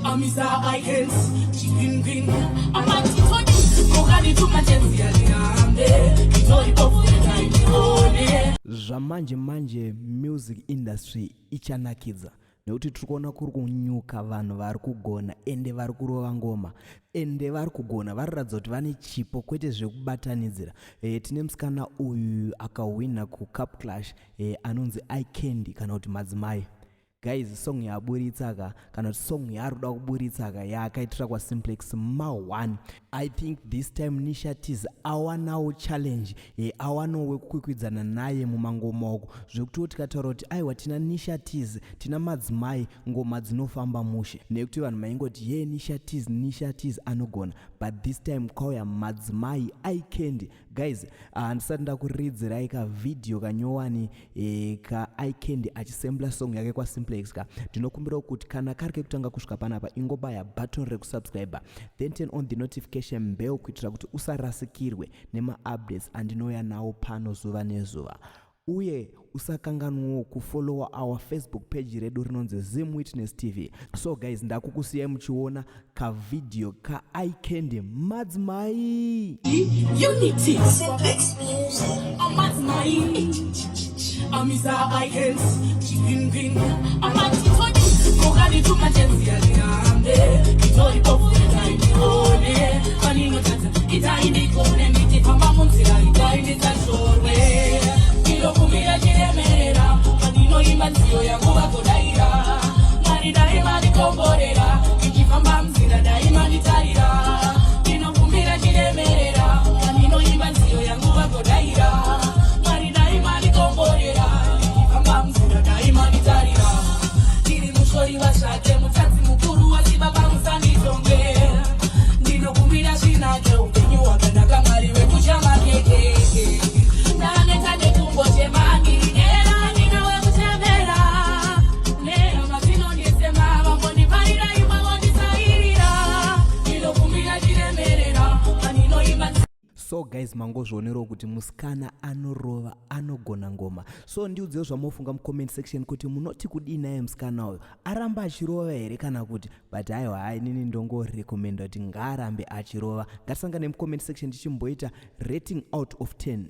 Amisa I Chicken green Amati Kokani tumatenzi alihambe Itori pofu itainione. Zvamanje manje music industry ichanakidza nekuti tiri kuona kuri kunyuka vanhu vari kugona ende vari kurova ngoma ende vari kugona vari kuratidza kuti vane chipo kwete zvekubatanidzira. Tine musikana uyu akahwina kuCup Clash, anonzi iCandy kana kuti Madzimai. Guys, song yaaburitsa ka, kana kuti song yaari kuda kuburitsa ka, yaakaitira kwaSimplex ma1. I think this time Nisha Ts awanawo challenge, awanawo wekukwikwidzana naye mumangoma uko, zvekutiwo tikataura kuti aiwa, tina Nisha Ts, tina Madzimai, ngoma dzinofamba mushe, nekuti vanhu maingoti ye Nisha Ts, Nisha Ts anogona, but this time kwauya Madzimai iCandy. Guys, handisati ndakuridzirai kavhidhiyo kanyowani kaIcandy achisembla song yake kwaSimplex ka. Ndinokumbirawo kuti kana kari kekutanga kusvika panapa, ingobaya button rekusubscribe, then turn on the notification bell kuitira kuti usarasikirwe nemaupdates andinouya nawo pano zuva nezuva. Uye usakanganwawo kufollowa our Facebook page redu rinonzi Zim Witness TV. So guys, ndakukusiyai muchiona kavhidhiyo kaIcandy Madzimai. Unity. Simplex Music. Amadzimai Amisa I Chicken green Amati Kokani tumatenzi alihambe Itori pofu itainione Paninotadza itaindikone ndichifamba munzira itaindisashorwe. Ndinokumbira chiremerera pandinoimba nziyo yangu vagodaira. Mwari dai mandikomborera ndichifamba munzira, dai manditarira. Ndinokumbira chiremerera pandinoimba nziyo yangu vagodaira. Mwari dai mandikomborera ndichifamba munzira, dai manditarira. Ndiri mushori wazvake, mutadzi mukuru wachibaba, musanditonge. Ndinokumbira zvinake, upenyu hwakanaka, Mwari wekuchamakeke. Ndaneta nekungochema, ndiri ndina wekuchemera nehama dzinondisema, vambondiparira imwe vondisairira. Ndinokumbira chiremerera pandinoimba. So guys, mangozvionerawo kuti musikana anorova, anogona ngoma. So ndiudzewo zvamofunga mucomment section kuti munoti kudii naye musikana uyu, aramba achirova here kana kuti? But aiwa, hai, inini ndongorekomenda kuti ngaarambe achirova. Ngatisangane mucomment section tichimboita rating out of 10.